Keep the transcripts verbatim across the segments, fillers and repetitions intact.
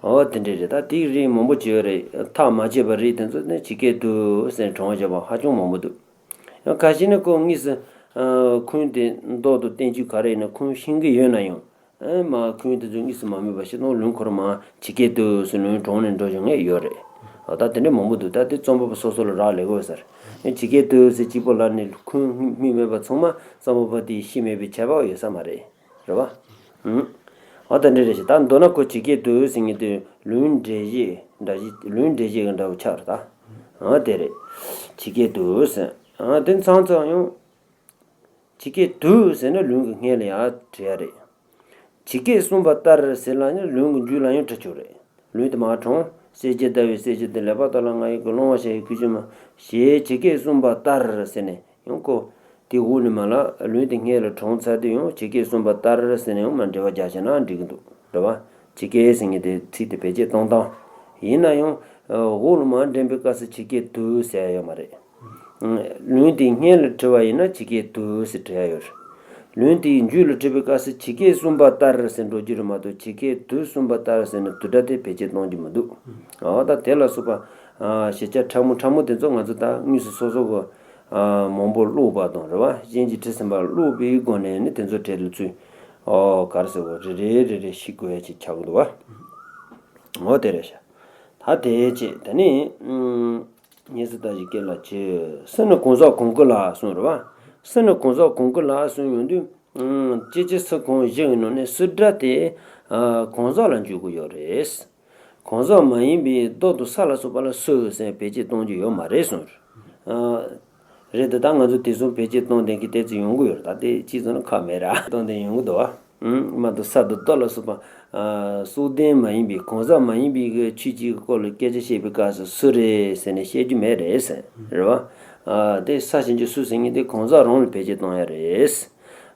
ཨོ་དེ་འདྲས་རེད། ད་དེའི་རིགས་མང་པོ་ཅིག་ཡོད་རེད། ཐག་མ་ཆོད་པ་རིགས་དེ་ཚོ་ནི་ཇི་སྐད་དུ་ཟེར་གྲོངས་བཞག་པ་ཧ་ཅང་མང་པོ་འདུག། ཡང་ཁ་ཤས་ནི་ཁོ་དངོས་སུ་ཨ་ཁུངས་དེ་མདོག་ཏུ་བསྟན་རྒྱུ་ག་རེ་ཡིན་ན་ཁུངས་ཤེས་ཀྱི་ཡོད་ན་ཡང་། ཨེ་མ་ཁུངས་དེ་ཚོ་དངོས་སུ་མ་སྨོས་པ་ཞིག་དང་ལུང་ཁོ་རང་མ་ཇི་སྐད་དུ་ཟེར་ལུང་གྲོངས་ནས་འགྲོ་བཞག་མཁན་ཡོད་རེད། ཨ་ད་དེ་འདྲ་མང་པོ་འདུག། ད་དེ་རྩོམ་པ་པོ་སོ་སོ་ལ་རག་ལས་དགོས་ས་རེད། ཨེ་ཇི་སྐད་དུ་ཟེར་གཅིག་པོ་ལ་ནི་ཁུངས་སྨོས་མེད་པ་ཚང་མ་རྩོམ་པ་པོ་དེས་ཤེས་མེད་པའི་ཁྱབ་པ་ཡོད་ས་མ་རེད། རེད་བ། ཨུམ། ཨ་ད་འདྲ་རེད་ཤག། ད་མདོར་ན་ཁོ་ཇི་སྐད་དུ་ཟེར་མཁན་དེ་ལུང་འགྲེལ་བཤད་འདྲ་ཞིག། ལུང་འགྲེལ་བཤད་ཀྱི་འདྲ་བོ་ཆགས་རེད་ད། ཨ་དེ་རེད། ཇི་སྐད་དུ་ཟེར། ཨ་དེ་མཚམས་མཚམས་ཡང་། ཇི་སྐད་དུ་ཟེར་ན་ལུང་གི་སྔོན་ལ་ཡང་བྲི་ཡ་རེད། ཇི་སྐད་གསུངས་པ་ལྟར་ཟེར་ལ་ཡང་ལུང་གི་མཇུག་ལ་ཡང་བྲི་ཆོག་རེད། ལུང་དེ་མར་དྲངས། གསེར་གྱི་ཟླ་བའི་གསེར་གྱི་དེ་ལེགས་པར་བལྟ་ལ་ང་ཡི་གོས་སློང་བ་ཞེས་ཁུ་ཆུ་མ་ཞེས་ཇི་སྐད་གསུངས་པ་ལྟར་ཟེར་ནས་ཡང་ཁོ། དེ་འོག་ནས་མར་ལ་ལུང་དེ་སྔོན་ལ་དྲངས་ཚར་དུས་ཡང་ཇི་སྐད་གསུངས་པ་ལྟར་ཟེར་ནས་ཡང་མར་འགྲེལ་པ་རྒྱག་བྱས་ན་འགྲིག་གི་འདུག། རེད་བ། ཇི་སྐད་ཟེར་མཁན་དེ་ཚིག་དེ་བེད་སྤྱོད་གཏོང་སྟངས། ཡིན་ན་ཡང་། འོག་ལ་མར་འདྲེན་པའི་སྐབས་སུ་ཇི་སྐད་དུ་ཟེར་ཡ་ཡོད་མ་རེད། ལུང་དེ་སྔོན་ལ་བྲི་བ་ཡིན་ན་ཇི་སྐད་དུ་ཟེར་བྲི་ཡ་ཡོད་རེད། ལུང་དེའི་མཇུག་ལ་བྲི་བའི་སྐབས་སུ་ཇི་སྐད་གསུངས་པ་ལྟར་ཟེར་འགྲོ་རྒྱུ་རེད་མ་གཏོགས་ཇི་སྐད་དུ་གསུངས་པ་ལྟར་ཟེར་ནས་དུ་སྒྲ་དེ་བེད་སྤྱོད་གཏོང་རྒྱུ་མི་འདུག། འོ་ད་དེ་ལ་སོགས་པ། གཞི་རྒྱ་ཕྲ་མོ་ཕྲ་མོ་དེ་ཚོ་ང་ཚོ་ད་དངོས་སུ་སོ་སོ་གི། མང་པོ་ཀློག་པ་དང་རེད་བ། གཞན་གྱིས་བྲིས་ཟིན་པ་ཀློག་པའི་སྒོ་ནས་ནི་དེ་ཚོ་གྲས་ལ་ཚུད། ཨོ་ག་རེ་ཟེར་དགོས། རེ་རེ་རེ་རེ་ཤེས་དགོས་ཡ་ཅིག་ཆགས་ཀྱི་འདུག་བ། འོ་དེ་རེད་ཤག། ད་དེ་བྱས་ད་ནི། ཉེ་སྲིད་ལྟ་ཞིག་སྐད་ལ་བྱེད། སུ་ནི་གང་ཟག་གང་གི་ལ་གསུངས་རེད་བ། སུ་ནི་གང་ཟག་གང་གི་ལ་གསུངས་ཡོང་དུས། ཅི་ཅི་སུ་གང་ཞིག་གི་ནང་ནས་སུ་སྒྲ་དེ། གང་ཟག་ལ་འཇུག་གི་ཡོད་རེད། གང་ཟག་མ་ཡིན་པའི་མདོག་ཏུ་ས་ལ་སོགས་པ་ལ་སུ་ཟེར་བེད་སྤྱོད་གཏོང་རྒྱུ་ཡོད་མ་རེད་གསུངས། རེད་དེ་ད་ང་ཚོ་དེ་ཚོ་བེད་སྤྱོད་གཏོང་བསྡད་མཁན་དེ་ཚོ་ཡོང་གི་ཡོད་རེད། ད་དེ་ཅི་ཙམ་ན་ཁག་མེད་ར་གཏོང་བསྡད་ཡོང་གི་འདུག་བ། མ་གཏོགས་ས་དང་རྡོ་ལ་སོགས་པ། སྲོག་ལྡན་མ་ཡིན་པའི་གང་ཟག་མ་ཡིན་པའི་གི་ཆོས་ཅིག་གི་སྐོར་ལ་སྐད་ཆ་བཤད་པའི་སྐབས་སུ་སུ་རེད་ཟེར་ནས་བཤད་རྒྱུ་མེད་རེད་ཟེར་རེད་བ། དེ་ས་ཞབས་ཀྱུ་སུ་ཟེར་མཁན་དེ་གང་ཟག་རང་ལ་བེད་སྤྱོད་གཏོང་ཡ་རེད།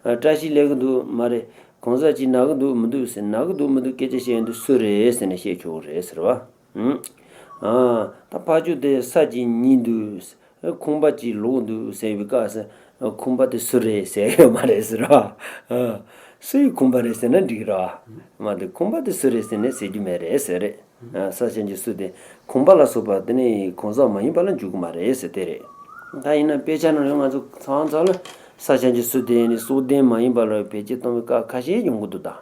བཀྲ་ཤིས་སླེབས་ཀྱི་འདུག་མ་རེད། གང་ཟག་ཅིག་ན་གི་འདུག་མི་འདུག་ཟེར། ན་གི་འདུག་མི་འདུག་སྐད་ཆ་བཤད་ཡོང་དུས་སུ་རེད་ཟེར་ནས་བཤད་ཆོག་གི་རེད་ཟེར་བ། ཨ། ད་ཕར་ཕྱོགས་དེ་ས་ཅིག་ཉིལ་འདུག། ཁང་པ་ཅིག་ལོག་འདུག་ཟེར་བའི་སྐབས་སུ། ཁང་པ་དེ་སུ་རེད་ཟེར་ཡོད་མ་རེད་ཟེར་བ། ཨ། སུ་ཡི་ཁང་པ་རེད་ཟེར་ན་འགྲིག་ར། མ་གཏོགས་ཁང་པ་དེ་སུ་རེད་ཟེར་ནས་ཟེར་རྒྱུ་མེད་རེད་ཟེར་རེད། ས་ཞབས་ཀྱུ་སུ་དེ་གང་པ་ལ་སོགས་པ་དེ་ནི་གང་ཟག་མ་ཡིན་པ་ལ་འཇུག་གི་མ་རེད་ཟེར་དེ་རེད། ད་ཡིན་ན་དཔེ་ཆ་ནང་ལ་ང་ཚོ་ཚང་ཚང་ལ་ས་ཞབས་ཀྱུ་སུ་དེ་ནི་སྲོག་ལྡན་མ་ཡིན་པ་ལ་བེད་སྤྱོད་གཏོང་བའི་སྐབས་ཁ་ཤས་ཡོང་གི་འདུག་ད།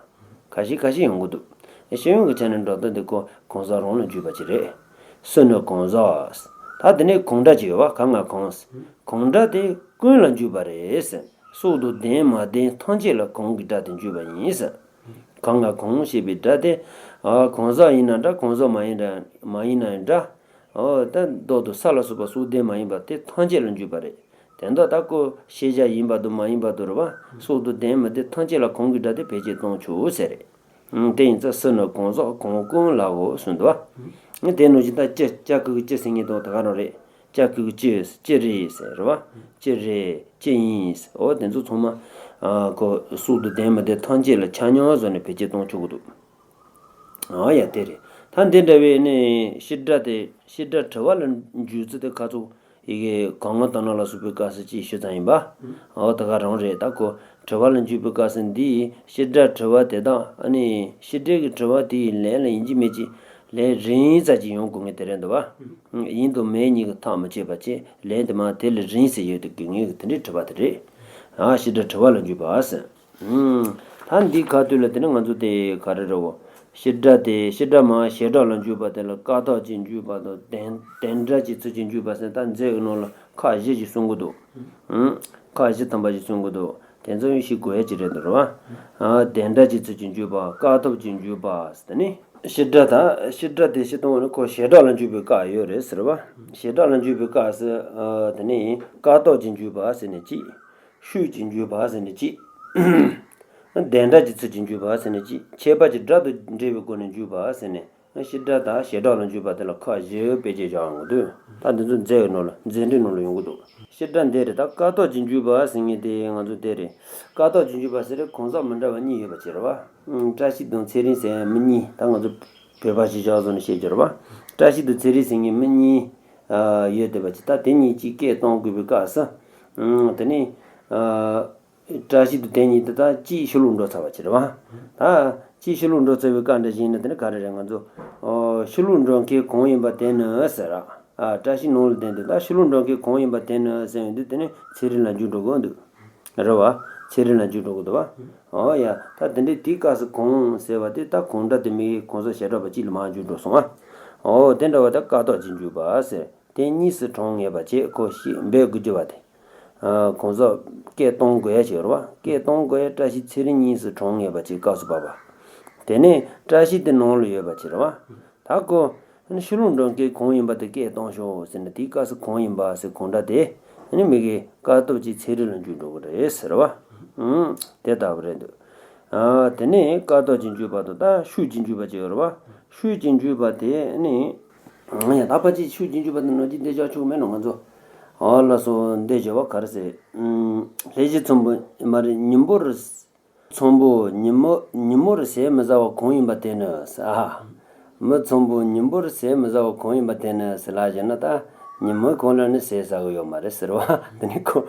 ཁ་ཤས་ཁ་ཤས་ཡོང་གི་འདུག། ཤེས་ཡོན་གྱི་ཆ་ནས་འགྲོ་སྟངས་དེ་ཁོ་གང་ཟག་རང་ལ་འཇུག་པ་ཅིག་རེད། སུ་ནི་གང་ཟག། ད་དེ་ནས་གང་སྒྲ་ཅིག་ཡོད་བ། ག་ང་གང་། གང་སྒྲ་དེ་ཀུན་ལ་འཇུག་པ་རེད། སྲོག་དང་ལྡན་མ་ལྡན་ཐམས་ཅད་ལ་གང་གི་སྒྲ་དེ་འཇུག་པ་ཡིན། གང་ང་གང་ཞེས་པའི་སྒྲ་དེ། ཨ། གང་ཟག་ཡིན་ན་འདྲ། གང་ཟག་མ་ཡིན་འདྲ། མ་ཡིན་ན་འདྲ། ཨོ་ད་མདོག་ཏུ་ས་ལ་སོགས་པ་སྲོག་ལྡན་མ་ཡིན་པ་དེ་ཐམས་ཅད་ལ་འཇུག་པ་རེད། དེ་མདོག་ད་ཁོ་ཤེས་བྱ་ཡིན་པ་དང་མ་ཡིན་པ་དང་རེད་བ། སྲོག་དང་ལྡན་མ་ལྡན་ཐམས་ཅད་ལ་གང་གི་སྒྲ་དེ་བེད་སྤྱོད་གཏོང་ཆོག་ཟེར་རེད། ཨང་། དེ་ཡིན་ཙང་སུ་ནི་གང་ཟག་གང་ཀུན་ལའོ་གསུངས་འདུག་བ། དེ་ནང་བཞིན་ད་ཅི། ཅ་གི་གུ་ཅི་ཟེར་མཁན་དང་དེ་ག་རང་རེད། ཅ་གི་གུ་ཅི། ཅི་རེད་ཟེར་རེད་བ། ཅི་རེད། ཅི་ཡིན་ཟེར། འོ་དེ་ཚོ་ཚང་མ། ཨ། ཁོ་སྲོག་དང་ལྡན་མ་ལྡན་ཐམས་ཅད་ལ་ཆ་མཉམ་བཟོ་ནས་བེད་སྤྱོད་གཏོང་ཆོག་གི་འདུག། ཨ་ཡ་དེ་རེད། ད་འདི་འདྲ་བའི་ནི་སྤྱི་སྒྲ་དེ། སྤྱི་སྒྲ་དྲི་བ་ལ་འཇུག་ཚུལ་དེ་ཁ་ཚུགས། ཡི་གེ་གང་ང་དང་ན་ལ་སོགས་པའི་སྐབས་སུ་ཅིག་ཞུ་ཙམ་ཡིན་པ། འོ་དེ་ག་རང་རེད། ད་ཁོ་དྲི་བ་ལ་འཇུག་པའི་སྐབས་སུ་འདིའི་སྤྱི་སྒྲ་དྲི་བ་དེ་དག་ཨ་ནི་སྤྱི་སྒྲ་གི་དྲི་བ་དེའི་ལན་ལ་ཡིན་གཅིག་མིན་གཅིག་ལན་རིང་ཙམ་ཅིག་ཡོང་དགོས་ངེས་དེ་རེད་འདུག་བ། ཡིན་དང་མིན་གཉིས་ཀྱི་ཐག་མི་ཆོད་པ་བྱས་ལན་དེ་མར་དེ་ལས་རིང་ཙམ་ཡོད་དེ་དགོས་ངེས་ཀྱི་དེ་འདྲའི་དྲི་བ་དེ་རེད། ཨ། སྤྱི་སྒྲ་དྲི་བ་ལ་འཇུག་པ་ཟེར། ཨུམ། ད་འདི་ཁ་ཐུག་ལ་དེ་ནི་ང་ཚོ་དེ་ག་རེ་རེད་བོ། སྤྱི་སྒྲ་དེ་སྤྱི་སྒྲ་མ་བྱེ་བྲག་ལ་འཇུག་པ་དེ་ལ་ཀ་དག་ཅིག་འཇུག་པ་དང་དོན་དོན་སྒྲ་ཅིག་ཚུལ་ཅིག་འཇུག་པ་ཟེར། ད་མཛད་ཀྱི་ནང་ལ་ཁག་བཞི་ཞིག་གསུང་གི་འདུག། ཨུམ། ཁག་བཞི་ཐམ་པ་ཞིག་གསུང་གི་འདུག། དེ་ཚོ་ཡང་ཤེས་དགོས་ཡ་ཅིག་རེད་འདུག་རེད་བ། ཨ། དོན་སྒྲ་ཅིག་ཚུལ་ཅིག་འཇུག་པ། ཀ་དག་ཅིག་འཇུག་པ་ཟེར་ནི། སྤྱི་སྒྲ་དང་སྤྱི་སྒྲ་དེ་སྤྱི་སྟོང་བ་ནི་ཁོ་བྱེ་བྲག་ལ་འཇུག་པའི་སྐབས་ཡོད་རེད་ཟེར་བ། བྱེ་བྲག་ལ་འཇུག་པའི་སྐབས་སུ། ཨ། དེ་ནི་ཀ་དག་ཅིག་འཇུག་པ་ཟེར་ནི་གཅིག། ཤུགས་ཀྱིས་འཇུག་པ་ཟེར་ནི་གཅིག། དོན་སྒྲ་གྱི་ཚུལ་གྱིས་འཇུག་པ་ཟེར་ནི་གཅིག། ཁྱད་པར་གྱི་སྒྲ་དང་འབྲེལ་བའི་སྒོ་ནས་འཇུག་པ་ཟེར་ནི། སྤྱི་སྒྲ་དང་བྱེ་བྲག་ལ་འཇུག་པ་དེ་ལ་ཁག་བཞི་དཔེ་ཆ་བཞག་ཡོང་གི་འདུག། ད་འདི་ཚོ་མཛད་ཀྱི་ནང་ལ་མཛད་འཕྲིན་ནང་ལ་ཡོང་གི་འདུག། སྤྱི་སྒྲ་འདི་རེད། ད་ཀ་དག་གིས་འཇུག་པ་ཟེར་མཁན་དེ་ང་ཚོ་དེ་རེད། ཀ་དག་གིས་འཇུག་པ་ཟེར་རེད། གང་ཟག་མི་འདྲ་བ་གཉིས་ཡོད་པ་ཅིག་རེད་བ། བཀྲ་ཤིས་དང་ཚེ་རིང་ཟེར་མི་གཉིས། ད་ང་ཚོ་བོད་པ་གཞིར་བཞག་བཟོ་ནས་བཤད་རྒྱུ་རེད་བ། བཀྲ་ཤིས་དང་ཚེ་རིང་ཟེར་མཁན་མི་གཉིས། ཨ། ཡོད་བསྡད་པ་ཅིག། ད་དེ་གཉིས་ཀྱིས་སྐད་གཏོང་དགོས་པའི་སྐབས་སུ། ཨང་། དེ་ནི། ཨ། བཀྲ་ཤིས་དང་དེ་གཉིས་དེ་ད་གཅིག་ཕྱི་ལོགས་འགྲོ་ཚར་བ་ཅིག་རེད་བ། ད་གཅིག་ཕྱི་ལོགས་འགྲོ་ཚར་བའི་སྐབས་འདྲ་ཞིག་ཡིན་ན་དེ་ནི་ག་རེ་རེད། ང་ཚོ་ཨོ་ཕྱི་ལོགས་འགྲོ་མཁན་གང་ཡིན་པ་དེ་ནི་ཟེར་ར། ཨ་བཀྲ་ཤིས་ནང་ལ་བསྡད་འདུག་ད་ཕྱི་ལོགས་འགྲོ་མཁན་གང་ཡིན་པ་དེ་ནི་ཟེར་ཡོང་དུས་དེ་ནི་ཚེ་རིང་ལ་འཇུག་འགྲོ་གི་འདུག་རེད་བ། ཚེ་རིང་ལ་འཇུག་འགྲོ་གི་འདུག་བ། ཨོ་ཡ། ད་དེ་འདྲའི་དེའི་སྐབས་སུ་གང་ཟེར་བ་དེ་ད་གང་འདྲ་དེ་མི་གང་ཟག་བྱེ་བྲག་པ་གཅིག་ལ་མར་འཇུག་འགྲོ་སོང་བ། ཨོ་དེ་འདྲ་བ་ད་ཀ་དག་གི་འཇུག་པ་ཟེར། དེ་གཉིས་སུ་གྲངས་ངེས་པ་བྱས་ཁོ་ཤེས་འབད་དགོས་རྒྱུ་བ་དེ། ཨ་གང་ཟག་སྐད་གཏོང་དགོས་ཡ་ཅིག་རེད་བ། སྐད་གཏོང་དགོས་ཡ་བཀྲ་ཤིས་ཚེ་རིང་གཉིས་སུ་གྲངས་ངེས་པ་ཅིག་སྐབས་སུ་བབ་པ། དེ་ནས་བཀྲ་ཤིས་དེ་ནང་ལ་ཡོད་པ་ཅིག་རེད་བ། ད་ཁོ་ཕྱི་ལོགས་འགྲོ་མཁན་གང་ཡིན་པ་དེ་སྐད་གཏོང་ཤོག་ཟེར་ནས་དེའི་སྐབས་སུ་གང་ཡིན་པ་ཟེར་གང་འདྲ་དེ་ནི་མི་གི་ཀ་དག་གི་ཚེ་རིང་ལ་འཇུག་འགྲོ་གི་རེད་ཟེར་བ། ཨང་དེ་ལྟ་བུ་རེད་འདུག་ཨ་དེ་ནས་ཀ་དག་གི་འཇུག་པ་དང་ད་ཤུགས་ཀྱི་འཇུག་པ་ཅིག་ཡོད་རེད་བ། ཤུགས་ཀྱི་འཇུག་པ་དེ་ནི། ཡང་ད་ཕལ་ཆེར་ཤུགས་ཀྱི་འཇུག་པ་དེ་ནོར་གྱི་འདི་བཞག་ཆོག་མེད་ནོ་ང་ཚོ། ཨོ་ལགས་སོ། འདི་བཞག་པ་ག་རེ་ཟེར། ཨུམ། ལྷས་བྱིན་ཚོམ་བུ་མ་རེད། ཉིན་པོར། ཚོམ་བུ་ཉིན་མོ་ཉིན་མོར་ཟས་མི་ཟ་བ་གང་ཡིན་པ་དེ་ནི་ཟེར། ཨ། མི་ཚོམ་བུ་ཉིན་པོར་ཟས་མི་ཟ་བ་གང་ཡིན་པ་དེ་ནི་ཟེར་ལབ་བྱས་ན་ད་ཉིན་མོའི་གོང་ལ་ནི་ཟས་ཟ་གི་ཡོད་མ་རེད་ཟེར་བ། དེ་ནི་ཁོ་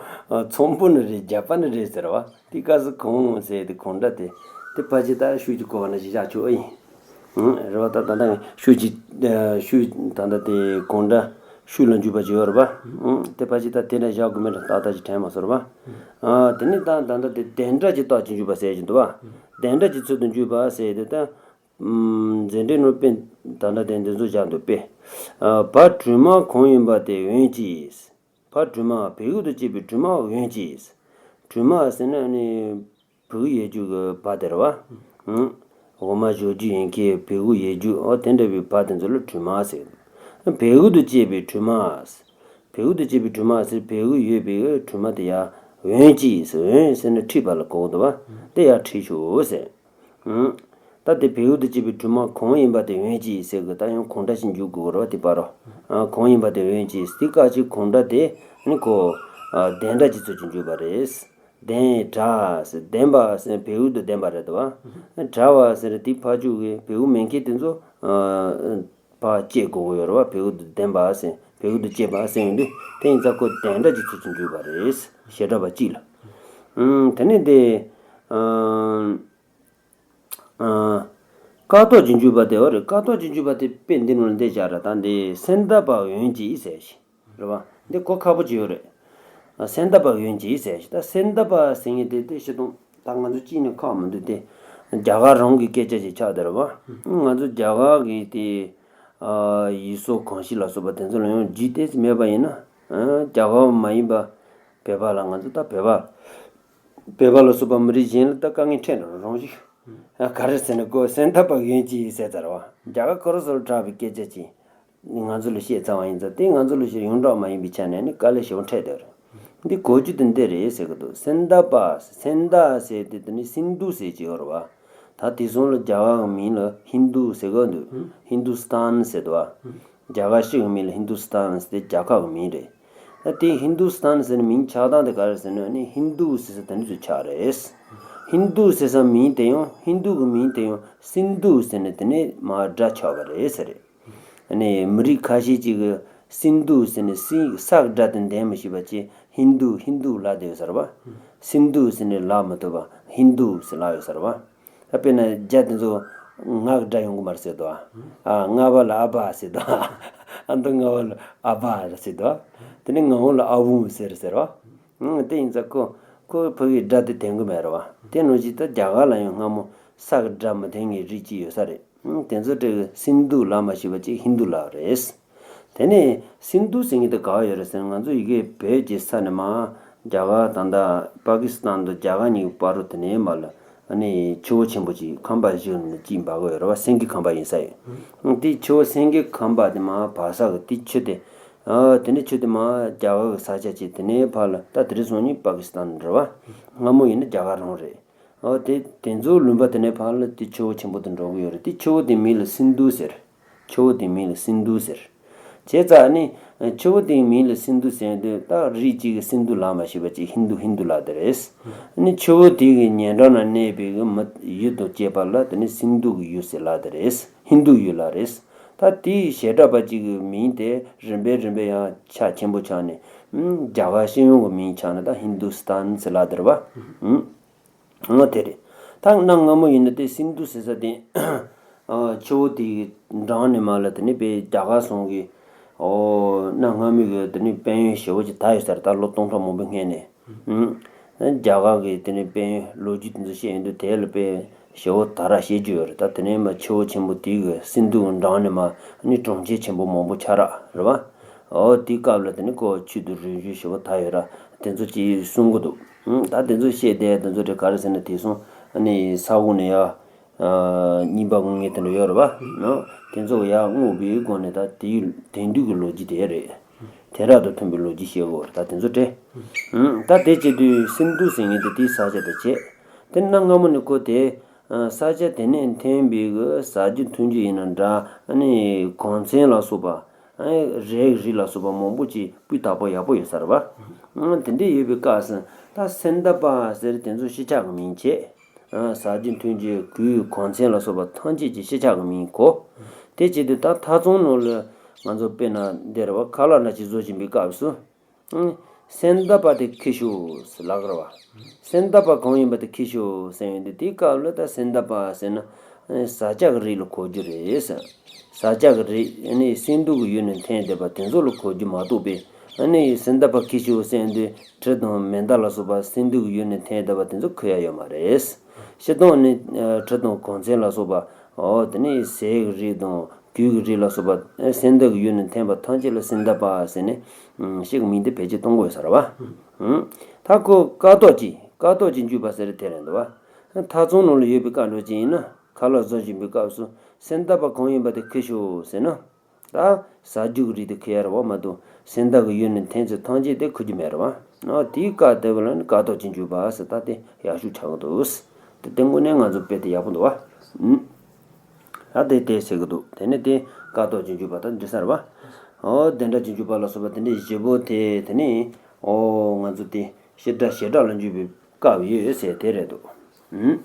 ཚོམ་བུ་ནི་རེད། རྒྱབ་པ་ནི་རེད་ཟེར་བ། དེ་སྐབས་སུ་གང་ཟེར་དེ་གང་འདྲ་དེ། དེ་ཕལ་ཆེར་ད་ཤུགས་ཀྱི་གོ་བ་ན་ཞིག་བཞག་ཆོག་ཨེ་ཡིན། ཨང་། རེད་བ། ད་ད་ལྟ་ཤུགས་ཀྱི་ཨ་ཤུགས་ད་ལྟ་དེ་གང་འདྲ་ཤུགས་ལ་འཇུག་པ་ཅིག་ཡོད་རེད་བ། ཨང་། དེ་ཕལ་ཆེར་ད་དེ་འདྲ་བཞག་དགོས་མེད་འདྲ། ཏག་ཏག་ཅིག་དྲན་མ་སོང་རེད་བ། ཨ་དེ་ནས་ད་ད་ལྟ་དེ་བདེན་འདྲ་གྱི་རྟགས་ཀྱིས་འཇུག་པ་ཟེར་གྱི་འདུག་བ། བདེན་འདྲ་གྱི་ཚུལ་དུ་འཇུག་པ་ཟེར་དེ་ད། ཨམ། མཛད་འཕྲིན་ནོར་དཔེ་ད་ལྟ་དེ་འདི་ཚོ་བཞག་འདུག་པས། ཨ་བ་དྲུག་མ་གང་ཡིན་པ་དེ་འོན་ཅིག་བ་དྲུག་མ། བལ་ཡུལ་དུ་སྐྱེས་པའི་དྲུག་མ་འོན་ཅིག་དྲུག་མ་ཟེར་ན་ནི་བལ་ཡུལ་ཡོད་རྒྱུ་གི་བ་དེ་རེད་བ། ཨང་། འོ་མ་བཞོ་རྒྱུ་ཡིན་མཁན་བལ་ཡུལ་ཡོད་རྒྱུ་ཨོ་དེ་འདྲ་བའི་བ་དེ་ཚོ་ལ་དྲུག་མ་ཟེར། བལ་ཡུལ་དུ་སྐྱེས་པའི་དྲུག་མ། བལ་ཡུལ་དུ་སྐྱེས་པའི་དྲུག་མ་ཟེར། བལ་ཡུལ་ཡོད་པའི་དྲུག་མ་དེ་ཡ་འོན་ཅིག་ཟེར། འོན་ཟེར་ནས་འཁྲིད་པ་ལ་གོ་འདུག་བ། དེ་ཡ་འཁྲིད་ཤོག་ཟེར། ཨང་། ད་དེ་བལ་ཡུལ་དུ་སྐྱེས་པའི་དྲུག་མ་གང་ཡིན་པ་དེ་འོན་ཅིག་ཟེར་གི། ད་ཡང་གང་འདྲ་ཞིག་འཇུག་དགོས་རེད་བ་དེ་པ་རོ། ཨ་གང་ཡིན་པ་དེ་འོན་ཅིག་དེ་སྐབས་ཀྱི་གང་འདྲ་དེ་ནི་ཁོ་ཨ་བདེན་འདྲ་གྱི་ཚུལ་གྱིས་འཇུག་པ་རེད། བདེན་འདྲ་ཟེར། བདེན་པ་ཟེར་བལ་ཡུལ་དུ་བདེན་པ་རེད་དོ། འདྲ་བ་ཟེར་དེ་ཕར་ཕྱོགས་ཀྱི་བལ་ཡུལ་མེད་མཁན་དེ་ཚོ་ཨ་ཕར་བཅད་དགོས་ཀྱི་ཡོད་རེད་བ། བལ་ཡུལ་དུ་བདེན་པ་ཟེར། བལ་ཡུལ་དུ་སྐྱེས་པ་ཟེར་ཡོང་དུས་དེ་ཡིན་ཙང་ཁོ་བདེན་འདྲ་གྱི་ཚུལ་གྱིས་འཇུག་པ་རེད། བྱེ་བྲག་པ་གཅིག་ལ། ཨང་། དེ་ནས་དེ་ཨ། ཨ། ཀ་དག་གི་འཇུག་པ་དེ་བ་རེད། ཀ་དག་གི་འཇུག་པ་དེ་དཔེ་འདི་ནང་ལ་འདི་བཞག་ར། ད་འདི་སེམས་ལྡན་པ་འོན་ཅིག་ཟེར་ཞིག་རེད་བ། འདི་གོ་ཁག་པོ་ཅིག་ཡོད་རེད། ཨ་སེམས་ལྡན་པ་འོན་ཅིག་ཟེར་ཞིག་ད་སེམས་ལྡན་པ་ཟེར་མཁན་དེ་དེ་སྤྱིར་བཏང་ད་ང་ཚོ་གཅིག་ནས་ཁག་མི་འདུག་དེ་རྒྱ་གར་རང་གི་སྐད་ཆ་ཞིག་ཆགས་བསྡད་རེད་བ། ང་ཚོ་རྒྱ་གར་གི་དེ་ཨ་ཡུལ་སྲོལ་གོམས་གཤིས་ལ་སོགས་པ་དེ་ཚོ་ལ་ཡང་རྒྱུས་དེ་མེད་པ་ཡིན་ན། ཨ་རྒྱ་གར་མ་ཡིན་པ་བོད་པ་ལ། ང་ཚོ་ད་བོད་པ། བོད་པ་ལ་སོགས་པ་མི་རིགས་གཞན་ལ་ད་དཀའ་ངལ་འཕྲད་འགྲོ་རང་ཞིག་ཨ་ག་རེ་ཟེར་ན་ཁོ་སེམས་ལྡན་པ་འོན་ཅིག་ཟེར་ཚར་བ། རྒྱ་གར་ཁོ་རང་ཚོར་གྲགས་པའི་སྐད་ཆ་ཅིག་ང་ཚོ་ལ་བཤད་ཚར་བ་ཡིན་ཙང་། དེ་ང་ཚོ་ལ་བཤད་ཡོངས་གྲགས་མ་ཡིན་པའི་ཆ་ནས་ནི་དཀའ་ལས་ཞེ་པོ་འཕྲད་བསྡད་རེད། འདི་གོ་རྒྱུ་དེ་འདི་རེད་ཟེར་གི་འདུག་སེམས་ལྡན་པ། སེམས་ལྡན་ཟེར་དེ་དེ་ནི་སིན་དྷུ་ཟེར་གྱི་ཡོད་རེད་བ། ད་དེ་སོང་ལ་རྒྱ་གར་གི་མིང་ལ་ཧིན་དུ་ཟེར་གི་འདུག་ཧིན་དུ་སི་ཐན་ཟེར་འདུག་བ། རྒྱ་གར་གཅིག་གི་མིང་ལ་ཧིན་དུ་སི་ཐན་ཟེར་ཏེ་རྒྱལ་ཁབ་ཀྱི་མིང་རེད། ད་དེ་ཧིན་དུ་སི་ཐན་ཟེར་ནས་མིང་ཆགས་སྟངས་དེ་ག་རེ་ཟེར་ན་ནི་ཧིན་དུ་ཟེར་ས་དེ་འདྲ་ཚོ་ཆགས་རེད། ཧིན་དུ་ཟེར་ས་མིང་དེ་ཡང་ཧིན་དུ་གི་མིང་དེ་ཡང་སིན་དྷུ་ཟེར་ནས་དེ་ནས་མར་སྒྲ་ཆགས་པ་རེད་ཟེར། ཨ་ནི་མི་རིགས་ཁ་ཤས་ཅིག་གིས་སིན་དྷུ་ཟེར་ནས་སིན་ས་གི་སྒྲ་དེ་འདོན་མི་ཤེས་པ་བྱས་ཧིན་དུ་ཧིན་དུ་ལབ་བསྡད་ཡོད་ས་རེད་བ། སིན་དྷུ་ཟེར་ནས་ལབ་མི་ཐུབ་པ་ཧིན་དུ་ཟེར་ལབ་ཡོད་ས་རེད་བ། ད་དཔེར་ན་རྒྱ་དེ་ཚོ་ང་གི་སྒྲ་ཡོང་གི་མ་རེད་ཟེར་དོ། ཨ་ང་བ་ལ་ཨ་བ་ཟེར་དོ། ཨ་མདོ་ང་བ་ལ་ཨ་བ་ཟེར་དོ། དེ་ནས་ང་འོང་ལ་ཨ་བུ་ཟེར་ཟེར་བ། ཨང་། དེ་ཡིན་ཙང་ཁོ་ཁོ་ཕ་གིའི་སྒྲ་དེ་འདོན་གི་མེད་རེད་བ། དེ་ནང་བཞིན་ད་རྒྱ་གར་ལ་ཡང་སྔ་མོ་ས་གི་སྒྲ་མི་འདོན་མཁན་རིགས་གཅིག་ཡོད་ས་རེད། ཨང་། དེ་ཚོ་གྲས་ཀྱིས་སིན་དྷུ་ལབ་མ་ཤེས་པ་ཅིག་ཧིན་དུ་ལབ་རེད། དེ་ནས་སིན་དྷུ་ཟེར་མཁན་དེ་ག་བ་ཡོད་རེད་ཟེར་ན། ང་ཚོ་ཡ་གི་བོད་ཀྱི་ས་ནས་མར་རྒྱ་གར་ད་ལྟ་པ་ཀི་སི་ཐན་དང་རྒྱ་གར་གཉིས་ཀྱི་བར་དུ་དེ་ནས་མར་ལ་ཨ་ནི་ཆུ་བོ་ཆེན་པོ་ཅིག་ཁམས་པ་བཞི་ནས་གཅིག་འབབ་གི་ཡོད་རེད་བ། སེང་གེ་ཁམས་པ་ཡིན་ས་ཡོད། དེ་ཆུ་བོ་སེང་གེ་ཁམས་པ་དེ་མར་བབས་ས་གི་དེ་ཆུ་དེ། ཨ་དེ་ནས་ཆུ་དེ་མར་རྒྱ་གར་གྱི་ས་ཆ་ཅིག་དེ་ནས་ཕར་ལ་ད་དེ་རིང་སང་ཉིན་པ་ཀི་སི་ཐན་རེད་བ། སྔ་མོ་ཡིན་ན་རྒྱ་གར་རང་རེད། ཨོ་དེ་དེ་ཚོའི་ལུང་པ་དེ་ནས་ཕར་ལ་དེ་ཆུ་བོ་ཆེན་པོ་དེ་འགྲོ་གི་ཡོད་རེད། དེ་ཆུ་བོ་དེའི་མིང་ལ་སིན་དྷུ་ཟེར། ཆུ་བོ་དེའི་མིང་ལ་སིན་དྷུ་ཟེར། བྱས་ཙང་ནི་ཆུ་བོ་དེའི་མིང་ལ་སིན་དྷུ་ཟེར་དུས་ད་རིགས་གཅིག་གིས་སིན་དྷུ་ལབ་མ་ཤེས་པ་ཅིག་ཧིན་དུ་ཧིན་དུ་ལབ་དེ་རེད། ནི་ཆུ་བོ་དེ་གི་ཉེ་འགྲམ་ན་གནས་པའི་གི་མི་ཡུལ་དང་བཅས་པ་ལ་དེ་ནི་སིན་དྷུ་གི་ཡུལ་ཟེར་ལབ་དེ་རེད། ཧིན་དུ་ཡུལ་ལབ་རེད། ད་དེའི་བྱེ་བྲག་པ་གཅིག་གི་མིང་དེ་རིམ་པས་རིམ་པས་ཡང་ཆ་ཆེན་པོ་ཆགས་ནས། ཨུམ། རྒྱ་གར་སྤྱི་ཡོངས་ཀྱི་མིང་ཆགས་ནས་ད་ཧིན་དུ་སི་ཐན་ཟེར་ལབ་དེ་རེད་པ། ཨུམ། འོ་དེ་རེད། ད་གནའ་སྔ་མོ་ཡིན་ན་དེ་སིན་དྷུ་ཟེར་ས་དེ། ཨ། ཆུ་བོ་དེའི་འགྲམ་ནས་མར་ལ་དེ་ནས་དཔེ་རྒྱ་གར་གསུམ་གྱི། ཨོ། གནའ་སྔ་མོའི་གི་དེ་ནས་དཔལ་ཡོན་ཞེ་པོ་ཅིག་དར་ཡོད་ས་རེད། ད་ལོ་སྟོང་ཕྲག་མང་པོའི་སྔོན་ནས། ཨུམ། རྒྱ་གར་གྱི་དེ་ནས་དཔལ་ཡོན་ལོ་རྒྱུས་དེ་ཚོ་བཤད་ཡོང་དུས་དེ་ལ་དཔེ་ཞེ་པོ་དར་ར་བཤད་རྒྱུ་ཡོད་རེད། ད་དེ་ནས་མར་ཆུ་བོ་ཆེན་པོ་དེའི་གི་སིན་དྷུ་གི་འགྲམ་ནས་མར་ནི་གྲོང་ཁྱེར་ཆེན་པོ་མང་པོ་ཆགས་ར་རེད་པ། ཨོ། དེའི་སྐབས་ལ་དེ་ནས་ཁོ་ཆོས་དང་རིག་གཞུང་ཞེ་པོ་དར་ཡོད་ར། དེ་ཚོ་ཅིག་གསུང་གི་འདུག། ཨུམ། ད་དེ་ཚོ་བཤད་བསྡད་དེ་ཚོ་དེ་ག་རེ་ཟེར་ན། དེང་སང་ནི་ས་འོག་ནས་ཡར། ཨ། རྙིང་པ་ངོ་ངེས་དེ་འདྲ་ཡོད་རེད་པ། ཨ། དེ་ཚོ་ཡར་བསྔོགས་པའི་སྒོ་ནས་ད་དེའི་དེང་དུས་ཀྱི་ལོ་རྒྱུས་དེ་རེད། དེང་རབས་དང་མཐུན་པའི་ལོ་རྒྱུས་བཤད་དགོས་རེད། ད་དེ་ཚོ་དེ། ཨུམ། ད་དེ་བྱེད་དུས་སིན་དྷུ་ཟེར་མཁན་དེ་དེའི་ས་ཆ་དེ་བྱས། དེ་གནའ་སྔ་མོ་ནས་ཁོ་དེ། ཨ། ས་ཆ་དེ་ནས་ཐོན་པའི་གི་ས་རྒྱུ་མཐུན་རྒྱུ་ཡིན་ན་འདྲ། ཨ་ནི་གོང་ཚད་ལ་སོགས་པ། ཨ། རས་རིས་ལ་སོགས་པ་མང་པོ་ཅིག་སྤུས་དག་པོ་ཡག་པོ་ཡོད་ས་རེད་པ། ཨ། དེ་འདྲ་ཡོད་པའི་སྐབས་སུ་ད་སེནྡྷ་པ་ཟེར་དེ་ཚོ་ཕྱི་ཕྱོགས་ཀྱི་མིང་བྱས། ཨ། ས་རྒྱུ་མཐུན་རྒྱུ། གོས་གོང་ཚད་ལ་སོགས་པ་ཐམས་ཅད་ཀྱི་ཕྱི་ཕྱོགས་ཀྱི་མིང་གོ། དེ་བྱེད་དུས་ད་ཐ་ཚང་ནང་ལ་ང་ཚོ་དཔེར་ན་འདི་རེད་པ། ཁ་ལག་འདྲ་ཅིག་བཟོ་བཞིན་པའི་སྐབས་སུ། ཨང་། སེནྡྷ་པ་དེ་ཁྱེར་ཤོག་ཟེར་ལབ་ཀྱི་རེད་པ། སེནྡྷ་པ་གང་ཡིན་པ་དེ་ཁྱེར་ཤོག་ཟེར་ཡོང་དུས་དེའི་སྐབས་ལ་ད་སེནྡྷ་པ་ཟེར་ན། ཨ། བཟའ་བཅའ་གི་རིགས་ལ་གོ་རྒྱུ་རེད་ཟེར། བཟའ་བཅའ་གི་རིགས་ནི་སིན་དྷུ་གི་ཡུལ་ནས་ཐོན་བསྡད་པ་དེ་ཚོ་ལ་གོ་རྒྱུ་མ་གཏོགས་པའི། ཨ་ནི་སེནྡྷ་པ་ཁྱེར་ཤོག་ཟེར་ཡོང་དུས་གྲི་དང་མེ་མདའ་ལ་སོགས་པ་སིན་དྷུ་གི་ཡུལ་ནས་ཐོན་བསྡད་པ་དེ་ཚོ་གོ་ཡ་ཡོད་མ་རེད། སྤྱིར་བཏང་ནི། ཨ། གྲི་དང་གོང་ཚད་ལ་སོགས་པ། ཨོ། དེ་ནས་ཟས་ཀྱི་རིགས་དང་། གོས་ཀྱི་རིགས་ལ་སོགས་པ། ཨ། སེནྡྷུ་གི་ཡུལ་ནས་ཐོན་པ་ཐམས་ཅད་ལ་སེནྡྷ་པ་ཟེར་ནས། ཨ། ཞིག་མིང་དེ་བེད་སྤྱོད་གཏོང་དགོས་ས་རེད་པ། ཨང་། ད་ཁོ་ཀཿཐོག་ཅིག། ཀཿཐོག་ཅིག་འཇུས་པ་ཟེར་དེ་རེད་འདུག་པ། ཐ་ཚང་ནང་ལ་ཡོད་པའི་སྐབས་འགྲོ་ཅིག་ཡིན་ན། ཁ་ལག་བཟོ་བཞིན་པའི་སྐབས་སུ། སེནྡྷ་པ་གང་ཡིན་པ་དེ་ཁྱེར་ཤོག་ཟེར་ན། ད་བཟའ་བཅའ་གི་རིགས་དེ་ཁྱེར་ཡ་རེད་པ་མ་གཏོགས། སེནྡྷུ་གི་ཡུལ་ནས་ཐོན་ཚད་ཐམས་ཅད་དེ་ཁྱེར་རྒྱུ་མེད་རེད་པ། ཨ། དེའི་སྐབས་དེ་བ་ལ་ནི་ཀཿཐོག་ཅིག་འཇུས་པ་ཟེར། ད་དེ་ཡག་ཤོས་ཆགས་ཀྱི་འདུག། དེ་དེ་དངོས་གནས་ང་ཚོ་དཔེ་དེ་ཡག་པོ་འདུག་པ། ཨུམ། ད་དེ་དེ་ཟེར་གྱི་འདུག། དེ་ནས་དེ་ཀཿཐོག་ཅིག་འཇུས་པ་ད་འགྲིག་ས་རེད་པ། ཨོ། དེ་འདྲ་ཅིག་འཇུས་པ་ལ་སོགས་པ་དེ་འདྲའི་བཞི་པོ་དེ། དེ་ནས། ཨོ། ང་ཚོ་དེ་བྱེ་བྲག་བྱེ་བྲག་ལ་འཇུས་པའི་སྐབས་ཡོད་ཟེར་དེ་རེད་འདུག། ཨུམ།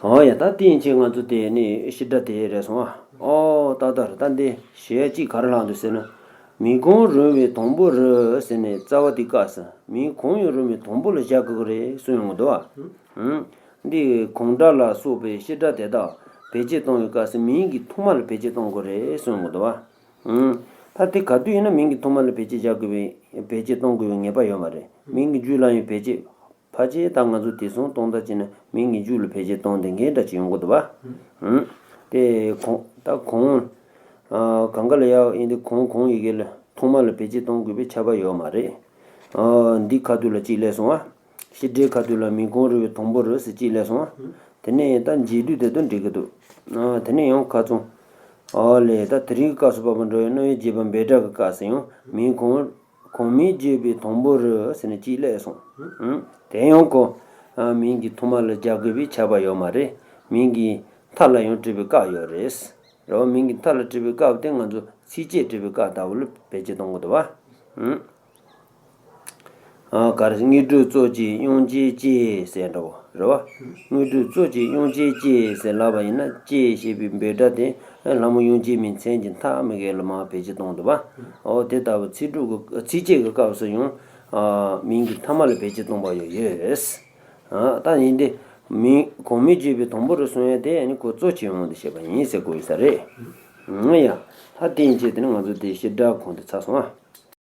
ཨོ་ཡ། ད་དེ་ཡན་ཆད་ང་ཚོ་དེ་ནི་བྱེ་བྲག་དེ་རེད་སོང་ཨ། ཨོ། ཏག་ཏག་རེད། ད་འདི་ཞུ་ཡ་གཅིག་ག་རེ་ལྷག་འདུག་ཟེར་ན། མིང་གང་རུང་བའི་དང་པོ་རུ་ཟེར་ནས་རྩ་བ་དེ་བཀག་ཟེར། མིང་གང་ཡང་རུང་བའི་དང་པོ་ལ་བཞག་དགོས་ཀྱི་རེད་གསུངས་ཡོང་གི་འདུག་ཨ། ཨུམ། འདི་གང་འདྲ་ལ་སོགས་པའི་བྱེ་བྲག་དེ་དག་བེད་སྤྱོད་གཏོང་བའི་སྐབས་སུ་མིང་གི་ཐོག་མ་ལ་བེད་སྤྱོད་གཏོང་དགོས་རེད་གསུངས་ཡོང་གི་འདུག་ཨ། ཨུམ། ད་དེ་ག་དུས་ཡིན་ན་མིང་གི་ཐོག་མ་ལ་བེད་སྤྱོད་བཞག་དགོས་པའི། བེད་སྤྱོད་གཏོང་དགོས་པའི་ངེས་པ་ཡོད་མ་རེད། མིང་གི་མཇུག་ལ་ཡང་བེད་སྤྱོད། ཕལ་ཆེར་ད་ང་ཚོ་དེང་སང་སྟོང་ད་བྱས་ན་མིང་གི་མཇུག་ལ་བེད་སྤྱོད་གཏོང་བསྡད་མཁན་འདྲ་ཅིག་ཡོང་གི་འདུག་པ། ཨུམ། དེ་གོང་། ད་གོང་། ཨ། གང་ག་ལ་ཡག་ཡིན་དུས་གང་གང་ཡི་གེ་ལ་ཐོག་མ་ལ་བེད་སྤྱོད་གཏོང་དགོས་པའི་ཁྱབ་པ་ཡོད་མ་རེད། ཨ། འདི་ཁ་ཐུག་ལ་གཅིག་སླེབས་སོང་ཨ། བྱེད་སྒྲའི་ཁ་ཐུག་ལ་མིང་གང་རུང་བའི་དང་པོ་རུ་ཟེར་གཅིག་སླེབས་སོང་ཨ། དེ་ནས་ད་འབྱེད་སྡུད་དེ་དང་འགྲིག་གི་འདུག། ཨ། དེ་ནས་ཡང་ཁ་ཚང་། ཨ་ལས། ད་དེ་རིང་གི་སྐབས་སུ་བབ་པ་འགྲོ་བའི་རྣམ་དབྱེ་འབྱེད་པ་འབོད་སྒྲ་གི་སྐབས་སུ་ཡང་མིང་གང་། གོང་མའི་བརྗོད་པའི་དང་པོ་རུ་ཟེར་ནས་གཅིག་སླེབས་སོང་། ཨང་། དེ་ཡང་ཁོ། ཨ། མིང་གི་ཐོག་མ་ལ་རྒྱག་དགོས་པའི་ཁྱབ་པ་ཡོད་མ་རེད། མིང་གི་མཐའ་ལ་ཡང་བྲིས་པའི་སྐབས་ཡོད་རེད། རེད་བ། མིང་གི་མཐའ་ལ་བྲིས་པའི་སྐབས་དེ་ང་ཚོ་ཚིགས་བཅད་བྲིས་པའི་སྐབས་ལྟ་བུ་ལ་བེད་སྤྱོད་གཏོང་གི་འདུག་བ། ཨང་། ཨ། ག་རེ། དངོས་གྲུབ་གཙོ་བྱས་དབྱངས་ཅན་སྐྱེས་ཟེར་འདྲ་བོ་རེད་བ། དངོས་གྲུབ་གཙོ་བྱས་དབྱངས་ཅན་སྐྱེས་ཟེར་ལབ་པ་ཡིན་ན། སྐྱེས་ཞེས་པའི་འབོད་སྒྲ་དེ་ལྷ་མོ་དབྱངས་ཅན་མའི་མཚན་གྱི་མཐའ་མ་གི་ལ་མར་བེད་སྤྱོད་གཏོང་འདུག་པ། འོ་དེ་ལྟ་བུ་ཚིག་གྲོགས་ཀྱི་ཚིགས་བཅད་ཀྱི་སྐབས་སུ་ཡང་། ཨ། མིང་གི་མཐའ་མ་ལ་བེད་སྤྱོད་གཏོང་པ་ཡང་ཡོད། ཨ། ད་ཡིན་ཏེ། མིང་གོང་མའི་བརྗོད་པའི་དང་པོ་རུ་གསུང་ཡ་དེ་ནི་ཁོ་གཙོ་ཆེ་དབང་དུ་བྱས་པ་ཡིན་ཟེར་དགོས་ཡོད་ས་རེད། ཨང་། ཡ། ད་དེ་ཡན་ཆད་དེ་ནི་ང་ཚོ་དེ་བྱེད་སྒྲ་གོང་དུ་ཚར་སོང་ཨ།